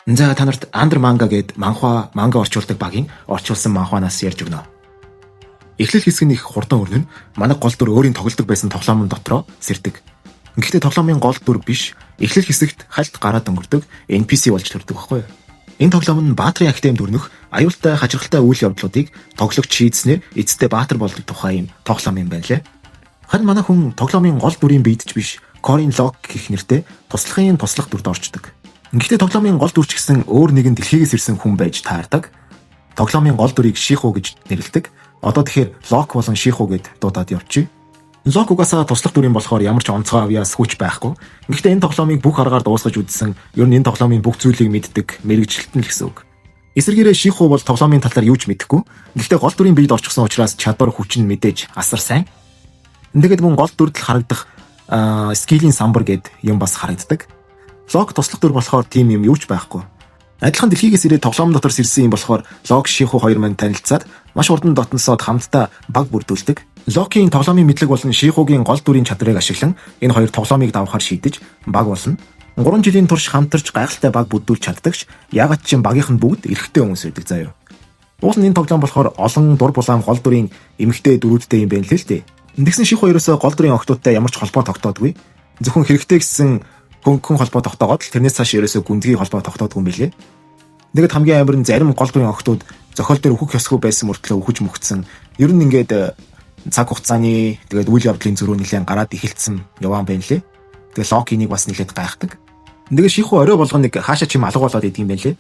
За, та нарт Андер Манга гээд манхва, манга орчуулдаг багийн орчуулсан манхванаас ярьж өгнө. Эхлэл хэсэг нь их хурдан өрнөн. Манай гол дүр өөрийн тоглодог байсан тоглоомн дотроо сэрдэг. Гэхдээ тоглоомын гол дүр биш, эхлэл хэсэгт хальт гараад өнгөрдөг NPC болж төрдөг байхгүй юу? Энэ тоглоом нь Баатрын академид өрнөх аюултай, хачирхалтай үйл явдлуудыг тоглогч шийдснээр эцэстээ баатар болдог тухай юм тоглоом юм байна лээ. Харин манай хүн тоглоомын гол дүрийн биед ч биш, Корин Лок гэх нэртэй туслахын туслах дүрд орчдөг. Гэхдээ тоглоомын гол дүр ч гэсэн өөр нэгэн дэлхийгээс ирсэн хүн байж таардаг. Тоглоомын гол дүрийг Шиху гэж нэрлэдэг. Одоо тэгэхээр Лок болон Шиху гэд дуудаад явчих. Лок угаасаа туслах дүрийн болохоор ямар ч онцгой авьяас, хүч байхгүй. Гэхдээ энэ тоглоомыг бүх аргаар дуусгаж үзсэн, ер нь энэ тоглоомын бүх зүйлийг мэддэг мэргэжилтэн л гэсэн үг. Эсвэргээрээ Шиху бол тоглоомын талаар юу ч мэдэхгүй. Гэхдээ гол дүрийн биед орчихсон учраас чадвар, хүч нь мэдээж асар сайн. Тэгээд мөн гол дүрд л харагдах skill ийн самбар гэд юм бас харагддаг. Лок туслах дүр болохоор тийм юм юу ч байхгүй. Адилхан дэлхийгээс ирээд тоглоом дотор сэрсэн юм болохоор Лок, Шиху хоёр мань танилцаад маш хурдан дотносоод хамтдаа баг бүрдүүлдэг. Локийн тоглоомын мэдлэг болон Шихугийн гол дүрийн чадварыг ашиглан энэ хоёр тоглоомыг давахаар шийдэж баг болно. 3 жилийн турш хамтарч гайхалтай баг бүрдүүлж чаддагч яагаад ч юм багийнх нь бүгд эрэгтэй хүмүүс байдаг заяа. Уул нь энэ тоглоом болохоор олон дур булаам гол дүрийн эмэгтэй дүрүүдтэй юм байна л л дээ. Тэгсэн Шиху ерөөсөө гол дүрийн охидуудтай ямар ч холбоо тогтоодгүй. Зөвхөн хэрэгтэй гэсэн хөнгөн холбоо тогтоогоод л тэрнээс цааш ерөөсөө гүнзгий холбоо тогтоодгүй юм билээ. Тэгэд хамгийн амар нь зарим гол дүрийн охидууд зохиол дээр өөхөх ёсгүй байсан мөртлөө өөхөж мөхцөн. Ер нь ингээд цаг хугацааны, тэгээд үйл явдлын зөрүү нэлээд гараад эхэлсэн яваан байна лээ. Тэгээд Лок энийг бас нэлээд гайхдаг. Тэгээд Шиху орой болгоно нэг хаашаа ч юм алга болоод идэг юм байна лээ.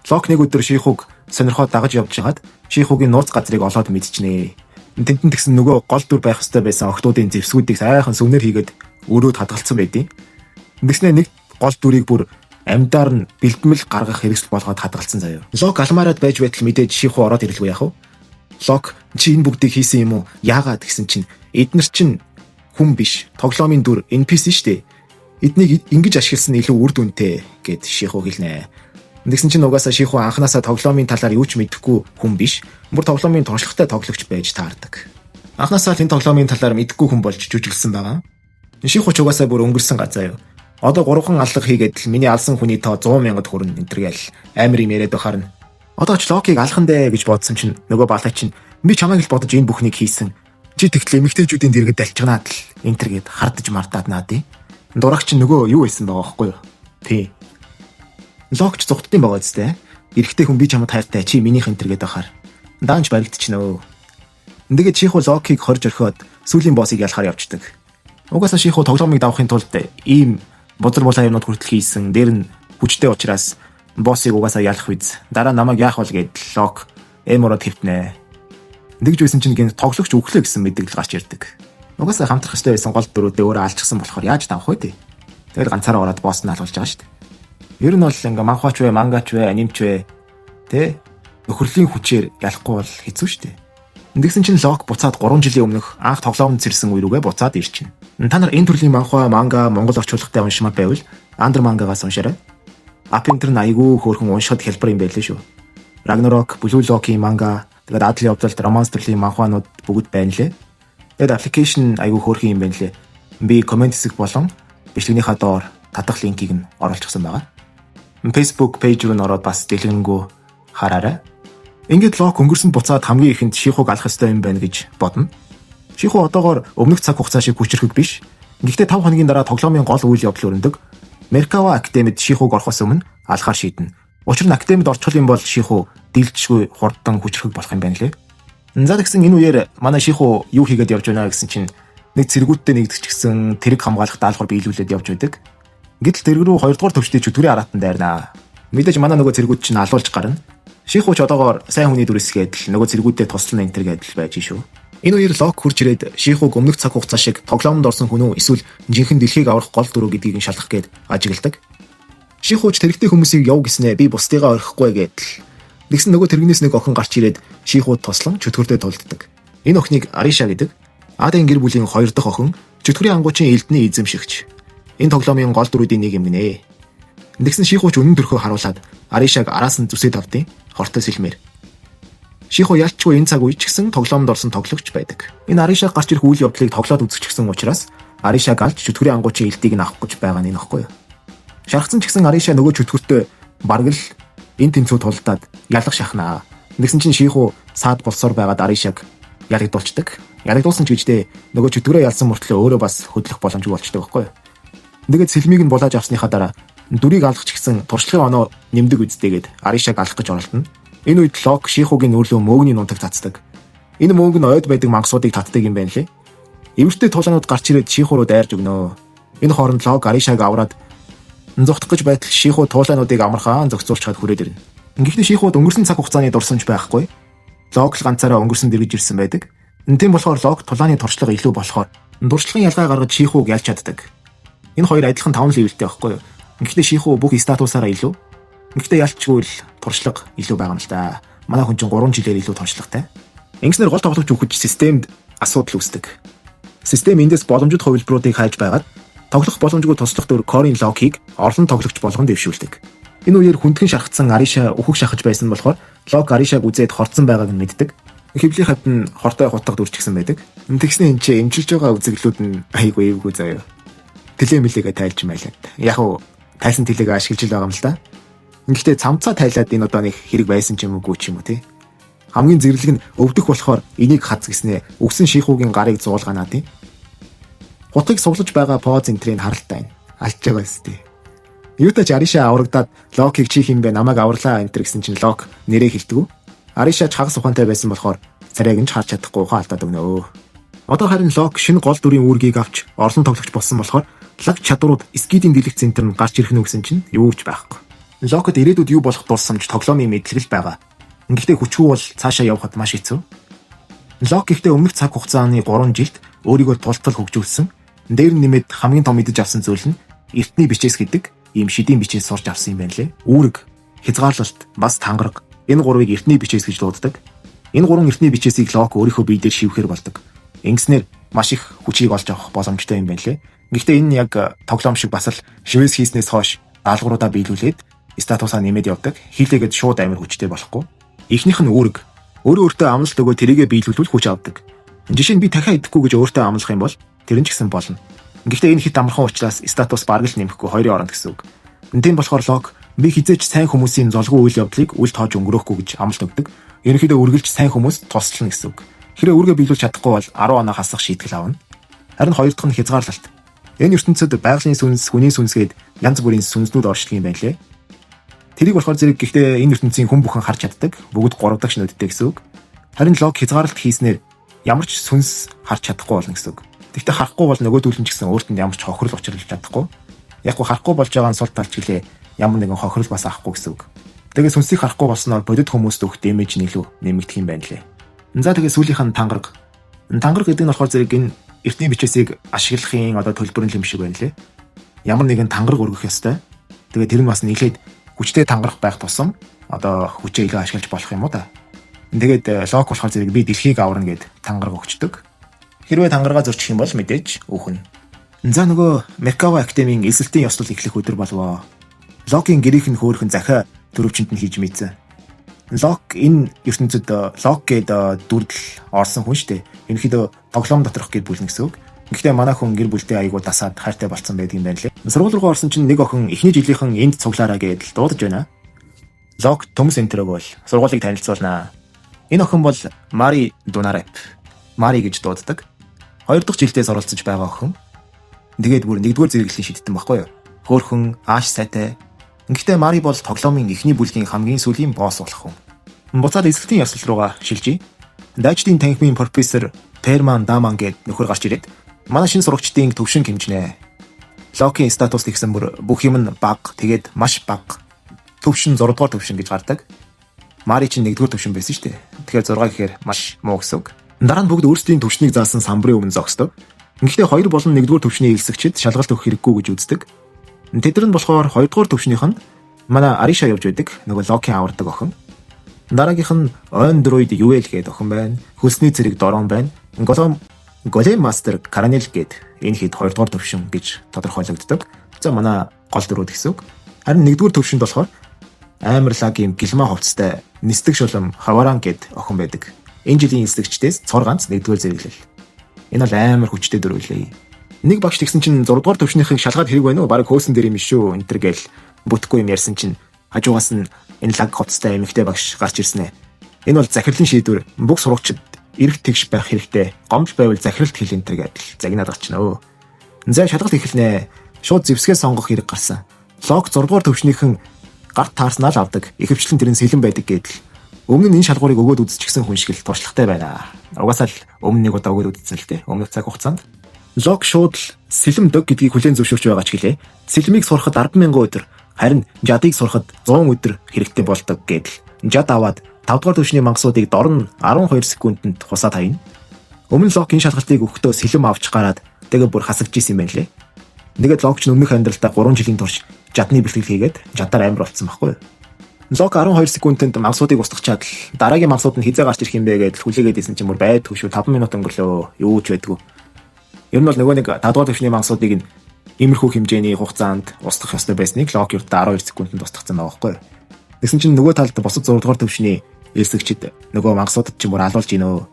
Лок нэг өдөр Шихуг сонирхоод дагаж явж хагаад Шихугийн нууц газрыг олоод мэдчихнэ. Тэнтэн тэгсэн нөгөө гол дүр байх ёстой байсан охидуудын зэвсгүүдийг сайхан сүнээр хийгээд өрөөд хадгалсан байдیں۔ Тэгснэ нэг гол дүрийг бүр амьдаар нь бэлтгэл гаргах хэрэгсэл болгоод хадгалсан заяа. Лок алмаарад байж байтал мэдээж Шиху ороод ирэлгүй яах вэ? Лок "Чи энэ бүгдийг хийсэн юм уу? Яагаад?" гэсэн чинь эднэр чинь хүн биш. Тоглоомын дүр NPC шүү дээ. Эднийг ингэж ашигласан нь илүү үр дүнтэй гэд Шиху хэлнэ. Тэгсэн чинь угаасаа Шиху анханасаа тоглоомын талаар юу ч мэдэхгүй хүн биш. Бүр тоглоомын туршлагатай тоглогч байж таардаг. Анханасаа л энэ тоглоомын талаар мэдэхгүй хүн болж жүжиглсэн байгаа. Шиху ч угаасаа бүр өнгөрсөн газаа юу. Одоо гурван алга хийгээд л миний алсан хүний тоо 100 мянгад хүрнэ энэ тэр гээл амар юм яриад байхаар нь одоо ч Локийг алах нь дээ гэж бодсон чинь нөгөө балай чинь "Би чамайг л бодож энэ бүхнийг хийсэн. Чи тэгтэл эмэгтэйчүүдийн дэргэд далчганаад л энэ тэр" гээд хардаж мартаад наадیں۔ Дурагч чинь нөгөө юу байсан байгаа байхгүй юу? Тий. Локч зүгтдсан байгаа зү. Эрэгтэй хүн би чамд хайртай, чи минийх энэ тэр гээд байхаар даанч баригдчихнө. Тэгээд Шиху Локийг хорж орхиод сүүлийн боссыг ялахаар явждаг. Угаасаа Шиху тоглоомыг давахын тулд ийм бузар булаа юмнууд хүртэл хийсэн. Дээр нь хүчтэй учраас боссыг угаасаа ялах биз. Дараа намайг яах вэ гэд Лок эмород хэвтнэ. Тэгж байсан чинь гинт тоглогч үхлээ гэсэн мэдээлэл гарч ирдэг. Угаасаа хамтрах ёстой байсан гол дүрүүдээ өөрөө алчихсан болохоор яаж давах вэ? Тэгэл ганцаараа ороод босс нь алуулж байгаа шүү дээ. Ер нь бол ингээ манхвач вэ, мангач вэ, анимч вэ, тэ, нөхөрлийн хүчээр ялахгүй бол хэцүү шүү дээ. Тэгсэн чинь Лок буцаад 3 жилийн өмнөх анх тоглоомд сэрсэн үе рүүгээ буцаад ирчихнэ. Та нар энэ төрлийн манхва, манга монгол орчуулгатай уншмаар байвал Андер мангагаас уншаарай. App энэ тэр нь айгүй хөөрхөн уншихад хялбар юм байлээ шүү. Ragnarok, Blue Lock-ийн манга, тэгээд адал явдалд романс төрлийн манхванууд бүгд байна лээ. Тэгээд application айгүй хөөрхөн юм байна лээ. Би comment хэсэг болон бичлэгнийхаа доор татах линкийг нь оруулчихсан байгаа. Facebook page руу н ороод бас дэлгэрэнгүй хараарай. Ингээд Лок өнгөрсөн буцаад хамгийн ихэнд Шихуг алах ёстой юм байна гэж бодно. Шиху одоогоор өмнөх цаг хугацаа шиг хүчрхэг биш. Гэхдээ 5 хоногийн дараа тоглоомын гол үйл явдал өрнөдөг. Меркава академид Шихуг орохоос өмнө алахаар шийднэ. Учир нь академид орчих юм бол Шиху дийлжгүй хурдан хүчрхэг болох юм байна лээ. За, тэгсэн энэ үеэр манай Шиху юу хийгээд явж байна гэсэн чинь нэг цэргүүдтэй нэгдчихсэн тэрэг хамгаалах даалгавар биелүүлээд явж байдаг. Гэтэл тэрэг рүү 2 дугаар төвчний чөтгөрийн араатан дайрнаа. Мэдээж манай нөгөө цэргүүд чинь алуулж гарна. Шиху ч одоогоор сайн хүний дүрсгээд л нөгөө цэргүүдэд туслана энэ тэр гэдэл байж шүү. Энэ үеэр Лок хурж ирээд Шихуг өмнөх цаг хугацаа шиг тоглоомонд орсон хүн үү эсвэл жинхэнэ дэлхийг аврах гол дүрүү гэдгийг нь шалгах гээд ажигладаг. Шиху ч тэрэгтэй хүмүүсийг яв гэснээ би бусдыгаа орхихгүй гэдэл. Тэгсэн нөгөө тэрэгнээс нэг охин гарч ирээд Шихуд туслан чөтгөртэй тулддаг. Энэ охиныг Ариша гэдэг. Адын гэр бүлийн хоёр дахь охин, чөтгөрийн ангуучийн элдний эзэмшигч. Энэ тоглоомын гол дүрүүдийн нэг юм гинэ. Тэгсэн Шиху ч үнэн төрхөө харуулад Аришаг араас нь зүсээд авдیں۔ Хортой сэлмээр. Шиху ялчгүй энэ цаг үе ч гэсэн тоглоомд орсон тоглогч байдаг. Энэ Аришаг гарч ирэх үйл явдлыг тоглоод үзчихсэн учраас Аришаг алж чөтгөрийн ангуучийн элдийг нь авах гэж байгаа нь энэ ихгүй юу. Шархсан ч гэсэн Ариша нөгөө чөтгөртөө Бараг л энэ тэнцүү тулдаад ялах шахнаа. Нэгсэн чинь Шиху саад болсоор байгаад Аришаг ялагдуулцдаг. Ялагдуулсан ч гэждээ нөгөө чөтгөрөө ялсан мөртлөө өөрөө бас хөдлөх боломжгүй болчдөг байхгүй юу? Тэгээд сэлмийг нь булааж авсныхаа дараа дүрийг алгах ч гэсэн туршлагын оноо нэмдэг үсттэйгээд Аришаг алах гэж оролдоно. Энэ үед Лок Шихугийн нүүрлөө мөөгний нунтаг цацдаг. Энэ мөөг нь ойд байдаг мангасуудыг татдаг юм байна лээ. Эвэртэй тулаанууд гарч ирээд Шиху руу дайрж өгнө. Энэ хооронд Лок Аришаг авраад зогтох гэж байтал Шиху тулаануудыг амархан зохицуулчихад хүрээд ирнэ. Гэхдээ Шихуд өнгөрсөн цаг хугацааны дурсамж байхгүй. Лок л ганцаараа өнгөрсөн дэргэж ирсэн байдаг. Тийм болохоор Лок тулааны туршлага илүү болохоор туршлагын ялгаа гаргаж Шихуг ялж чаддаг. Энэ хоёр адилхан 5 level тэй байхгүй юу? Гэхдээ Шиху бүх статусаараа илүү. Гэхдээ ялчгүй л туршлага илүү байгаа юм л да. Манай хүн чинь 3 жилээр илүү туршлагатай. Ингэснээр гол тоглогч үхэж системд асуудал үүсдэг. Систем эндээс боломжит хувилбаруудыг хайж байгаад тоглох боломжгүй туслах дүр Корин Локийг орлон тоглогч болгон дэвшүүлдэг. Энэ үеэр хүндхэн шархацсан Ариша үхэх шахаж байсан болохоор Лок Аришаг үзээд хорцсон байгааг нь мэддэг. Хэвлийн хавьд нь хортой хутга дүрчгсэн байдаг. Тэгснэ энэ чи эмчилж байгаа үзэглүүд нь айгүй эвгүй заяа. Тэлээ мэлээгээ тайлж майлаад. Яг уу тайлсан тэлээгээ ашиглаж л байгаа юм л да. Гэхдээ цамцаа тайлаад энэ удаа нэг хэрэг байсан ч юм уугүй ч юм уу тий. Хамгийн зэрлэг нь өвдөх болохоор энийг хац гэснээ өгсөн шихүүгийн гарыг зуулганаа тий. Хутгийг суглаж байгаа поз энтрийг харалтай байна. Алж байгаа өстэй. Юутай ч Ариша аврагдаад Локийг чи хин бэ намайг аварлаа энтер гэсэн чинь Лок нэрээ хэлдэггүй. Ариша ч хагас ухаантай байсан болохоор царайг нь ч харж чадахгүй ухаан алдаад өгнө. Одоо харин Лок шинэ гол дүрийн үүргийг авч орлон тоглогч болсон болохоор лаг чадварууд скидийн дэлгэц центр нь гарч ирэх нь гэсэн чинь юу ч байхгүй. Локод ирээдүйд юу болох дурсамж тоглоомын мэдлэг л байгаа. Гэхдээ хүчгүй бол цаашаа явхад маш хэцүү. Лок гэхдээ өмнөх цаг хугацааны 3 жилд өөрийгөө тултал хөгжүүлсэн. Дээр нь нэмээд хамгийн том мэдэж авсан зүйл нь эртний бичээс гэдэг ийм шидийн бичээс сурч авсан юм байна лээ. Үүрэг, хязгаарлалт, бас тангараг. Энэ гурвыг эртний бичээс гэж дууддаг. Энэ гурван эртний бичээсийг Лок өөрийнхөө бие дээр шивэхээр болдог. Ингэснээр маш их хүчийг олж авах боломжтой юм байна лээ. Гэхдээ энэ нь яг тоглоом шиг бас л шивээс хийснээс хойш даалгавруудаа биелүүлээд статусаа нэмээд явдаг. Хийлээгээд шууд амир хүчтэй болохгүй. Эхнийх нь үүрэг. Өөрөө өөртөө амлалт өгөө тэрийгэ биелүүлвэл хүч авдаг. Жишээ нь би дахиад идэхгүй гэж өөртөө амлах юм бол тэр нь ч гэсэн болно. Гэхдээ энэ хит амархан учраас статус бараг л нэмэхгүй хоёрын оронд гэсэн үг. Тийм болохоор Лок би хизээч сайн хүмүүсийн золгүй үйл явдлыг үл тоож өнгөрөөхгүй гэж амлалт өгдөг. Ерөнхийдөө үргэлж сайн хүмүүс туслана гэсэн үг. Хэрвээ үүргээ биелүүлж чадахгүй бол 10 оноо хасах шийтгэл авна. Харин хоёр дахь нь хязгаарлалт. Энэ ертөнцид байгалийн сүнс, хүний сүнс гээд янз бүрийн сүнснүүд оршдог юм байна лээ. Тэрийг болохоор зэрэг гэхдээ энэ ертөнцийн хүн бүхэн харж чаддаг. Бүгд 3 дахь нүдтэй гэсэн үг. Харин Лок хязгаарлалт хийснээр ямар ч сүнс харж чадахгүй болно гэсэн үг. Гэхдээ харахгүй бол нөгөөдүүл нь ч гэсэн өөрт нь ямар ч хохирол учруулж чадахгүй. Яг гоо харахгүй болж байгаа нь сул талч гэлээ ямар нэгэн хохирол бас авахгүй гэсэн үг. Тэгээ сүнсийг харахгүй болсноор бодит хүмүүст өгөх дэмэж нь илүү нэмэгдэх юм байна лээ. За тэгээ сүүлийнх нь тангараг. Тангараг гэдэг нь болохоор зэрэг энэ эртний бичээсийг ашиглахын одоо төлбөр нь юм шиг байна лээ. Ямар нэгэн тангараг өргөх ёстой. Тэгээ тэр нь бас нэлээд хүчтэй тангараг байх тусам одоо хүчээ илүү ашиглаж болох юм уу да. Тэгээд Лок болохоор зэрэг би дэлхийг аварна гэд тангараг өгчдөг. Хэрвээ тангаргаа зөрчих юм бол мэдээж өөхнө. За нөгөө Меркава академийн эсэлтийн ёслол эхлэх өдөр болвоо. Локийн гэрийнх нь хөөрхөн захиа төрөвчөнд нь хийж мэдсэн. Лок энэ ертөнцид Лок гээд дүрдэл орсон хүн шүү дээ. Ерөнхийдөө тоглоом доторх гэр бүл гэсэн үг. Гэхдээ манай хүн гэр бүлтэй айгуу дасаад хайртай болцсон байдаг юм байна лээ. Сургууль руу орсон чинь нэг охин эхний жилийнхэн энд цуглаараа гээд л дуудаж байна. Лок Төмс энтрэг бол сургуулийг танилцуулнаа. Энэ охин бол Мари Дунареп. Мари гэж дууддаг. 2 дахь жилдээ суралцж байгаа охин. Тэгээд бүр 1-р зэрэглэлийн шидтэн баггүй юу? Хөөхөн, ааш сайтай. Гэхдээ Мари бол тоглоомын эхний бүлгийн хамгийн сүүлийн босс болох хүн. Буцаад эсэлтийн ёслол руугаа шилжийе. Дайчдын танхимын профессор Перман Даман гээд нөхөр гарч ирээд манай шинэ сурагчдын төвшин хэмжинэ. Локийн статус тэгсэн бүр бүх юм нь бага, тэгээд маш бага. Төвшин 6 дугаар төвшин гэж гардаг. Мари чинь 1-р төвшин байсан шүү дээ. Тэгэхээр 6 гэхээр маш муу гэсэн үг. Дараа нь бүгд өөрсдийн төвшнийг заасан самбарын өмнө зогсдог. Гэхдээ 2 болон 1-р төвшний элсэгчид шалгалт өгөх хэрэггүй гэж үздэг. Тэд нар нь болохоор 2-р төвшнийх нь манай Ариша явж байдаг. Нөгөө Локийн авардаг охин. Дараагийнх нь Ойн Дроид Юэл гэдэг охин байна. Хөлсний цэрэг Дорон байна. Голем Мастер Каранел гээд энэ хэд 2 дугаар төвшин гэж тодорхойлогддог. За манай гол дөрүүд гэсэн үг. Харин 1-р төвшөнд болохоор амар лаг юм гэлма хувцастай нисдэг шулам Хаваран гээд охин байдаг. Энэ жилийн эсрэгчдээс цор ганц 1-р зэрэглэл. Энэ бол амар хүчтэй дүр үлээ. Нэг багш тэгсэн чинь 6 дугаар төвшнийхийг шалгаад хэрэг байна уу? Бараг хөөсөн дээр юм шүү. Энтер гээл бүтэхгүй юм ярьсан чинь Хажуугаас нь энэ лаг гоцтой эмэгтэй багш гарч ирсэн ээ. Энэ бол захирлын шийдвэр. Бүх сурагчид эрэг тэгш байх хэрэгтэй. Гомдол байвал захиралд хэл энэ төр гэдэл загнаад гарчна өө. За шалгалт эхэлнэ. Шууд зэвсгээ сонгох хэрэг гарсан. Лок 6 дугаар төвшнийхэн гарт таарснаа л авдаг. Ихэвчлэн тэр нь сэлэн байдаг гэдэл. Өмнө нь энэ шалгуурыг өгөөд үзчихсэн хүн шиг л туршлагатай байна. Угаасаа л өмнө нэг удаа өгөөд үзсэн л дээ. Өмнөх цаг хугацаанд. Лок шууд л сэлэм дог гэдгийг хүлээн зөвшөөрч байгаа ч гэлээ. Сэлмийг сурахад 10,000 өдөр, харин жадыг сурахад 100 өдөр хэрэгтэй болдог гэдэл. Жад аваад 5 дугаар түвшний мангасуудыг дор нь 12 секундэд хусаад хаяна. Өмнө Лок энэ шалгалтыг өгөхдөө сэлэм авч гараад тэгээ бүр хасагч исэн юм байна лээ. Тэгээд Лок ч өмнөх амьдралдаа 3 жилийн турш жадны бэлтгэл хийгээд жадаар амар болцсон байхгүй юу? Лок 12 секундэд мангасуудыг устгачаад л дараагийн мангасууд нь хизээ гарч ирэх юм бэ гэдэл хүлээгээд исэн чинь бүр байдгүй шүү. 5 минут өнгөрлөө. Юу ч байдгүй. Ер нь бол нөгөө нэг 5 дугаар түвшний мангасуудыг нь иймэрхүү хэмжээний хугацаанд устгах ёстой байсныг Лок ердөө 12 секундэд устгацсан байгаа байхгүй юу? Тэгсэн чинь нөгөө талд бусад 6 дугаар түвшний элсэгчид нөгөө мангасуудад чинь бүр алуулж гинөө.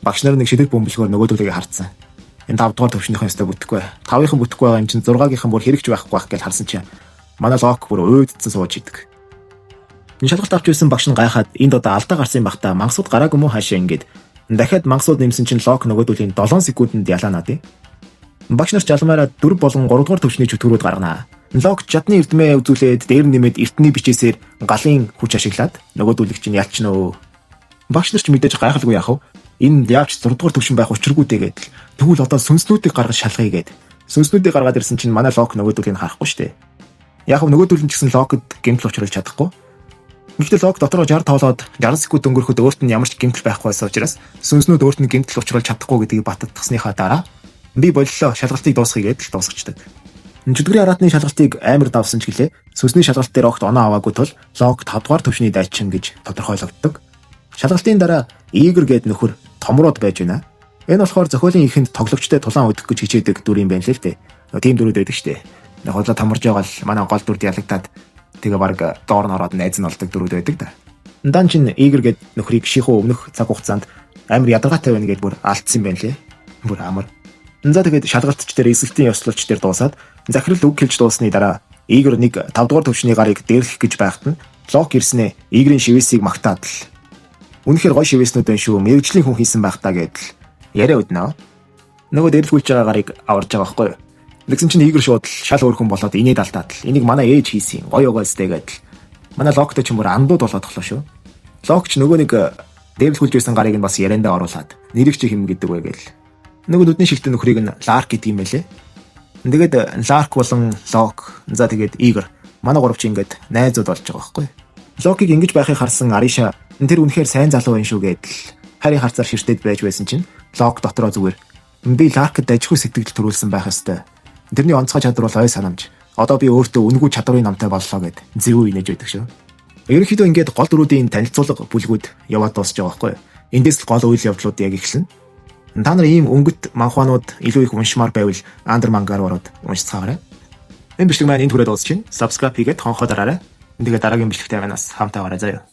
Багш нар нэг шидэг бөмбөлгөөр нөгөөдөлийг харцсан. Энэ 5 дугаар түвшнийхэн ёстой бүтэхгүй. 5-ынхан бүтэхгүй байгаа юм чинь 6-гийнхан бүр хэрэгч байхгүй байх гэж харсан чинь манай Лок бүр уйдцсан сууж идэг. Энэ шалгалт авч ирсэн багш нь гайхаад энд одоо алдаа гарсан юм бах та, мангасууд гараагүй мó хаашаа ингээд дахиад мангасууд нэмсэн чинь Лок нөгөөдүүлийн 7 секундэд ялаанаа тий. Багш нар жалмаараа 4 болон 3 дугаар түвшний чөтгөрүүд гарганаа. Лок жадны эрдмээ үзүүлээд дээр нэмээд эртний бичээсээр галын хүч ашиглаад нөгөөдүүлэг чинь ялчна өө. Багш нар ч мэдээж гайхалгүй яах вэ? Энэ яавч 6 дугаар түвшин байх учиргүй дээ гэдэл. Тэгвэл одоо сүнснүүдийг гаргаж шалгая гэд. Сүнснүүдийг гаргаад ирсэн чинь манай Лок нөгөөдүүлгийг харахгүй штэ. Яг нь нөгөөдүүл нь ч гэсэн Локд гэмтэл учруулж чадахгүй. Гэхдээ Лок дотроо 60 тоолоод 60 секунд өнгөрөхөд өөрт нь ямар ч гэмтэл байхгүй байсан учраас сүнснүүд өөрт нь гэмтэл учруулж чадахгүй гэдгийг баттгасныхаа дараа би боллоо, шалгалтыг дуусгая гэдэл дуусгачихдаг. Чөтгөрийн араатны шалгалтыг амар давсан ч гэлээ сүнсний шалгалт дээр огт оноо аваагүй тул Лок 5 дугаар түвшний дайчин гэж тодорхойлогддог. Шалгалтын дараа Игор гээд нөхөр томроод байж байна. Энэ болохоор зохиолын эхэнд тоглогчтой тулаан өдөх гэж хичээдэг дүр юм байна л дээ. Тийм дүрүүд байдаг штэ. Нэг хоолой томорж байгаа л манай гол дүрд ялагдаад тэгээ баг доор нь ороод найз нь болдог дүрүүд байдаг да. Дан чин Игор гээд нөхрийг шихүү өмнөх цаг хугацаанд амар ядаргаатай байна гэдээ бүр алдсан юм байна лээ. Бүр амар. За тэгээд шалгалтч дээр эсэлтийн ёслолч дээр дуусаад захирал үг хэлж дууссаны дараа Игор нэг 5 дугаар түвшний гарыг дээрлэх гэж байхад нь Лок ирснээ Игорийн шивээсийг магтаад л үнэхээр гоё шивээснүүд байна шүү. Мэргэжлийн хүн хийсэн байх та гэдэл яриа үднэ. Нөгөө дээрлэхүүлж байгаа гарыг аварж байгаа байхгүй юу? Тэгсэн чинь Игор шууд шал өөр хүн болоод инээд алдаад л энийг манай ээж хийсэн. Гоё угаастэй гэдэл. Манай Локтой ч юм бүр андууд болоод тоглоо шүү. Лок ч нөгөө нэг дээрлэхүүлж байсан гарыг нь бас яриандаа оруулаад нэрийг чи хэм гэдэг вэ гэл. Нөгөө нүдний шигтэн нөхрийг нь Ларк гэдэг юм байлээ. Тэгээд Ларк болон Лок, за тэгээд Игор манай гурав чи ингээд найзууд болж байгаа байхгүй. Локийг ингэж байхыг харсан Ариша тэр үнэхээр сайн залуу байх шүү гэдэл харийн харцаар ширтээд байж байсан чинь Лок дотроо зүгээр би Ларкд дажгүй сэтгэл төрүүлсэн байх ёстой. Тэрний онцгой чадвар бол ой санамж. Одоо би өөртөө үнэгүй чадварын номтой боллоо гэд зэвүү инээж байдаг шүү. Ерөнхийдөө ингээд гол дүрүүдийн танилцуулга бүлгүүд яваад дуусч байгаа байхгүй. Эндээс л гол үйл явдлууд яг эхэлнэ. Та нар ийм өнгөт манхванууд илүү их уншмаар байвал Андер мангаар ороод уншицгаарай. Энэ бичлэг маань энэ түрээд дуусчихна. Subscribe хийгээд хонхоо дараарай. Тэгээд дараагийн бичлэгтэй манаас хамтаа гараа заяа.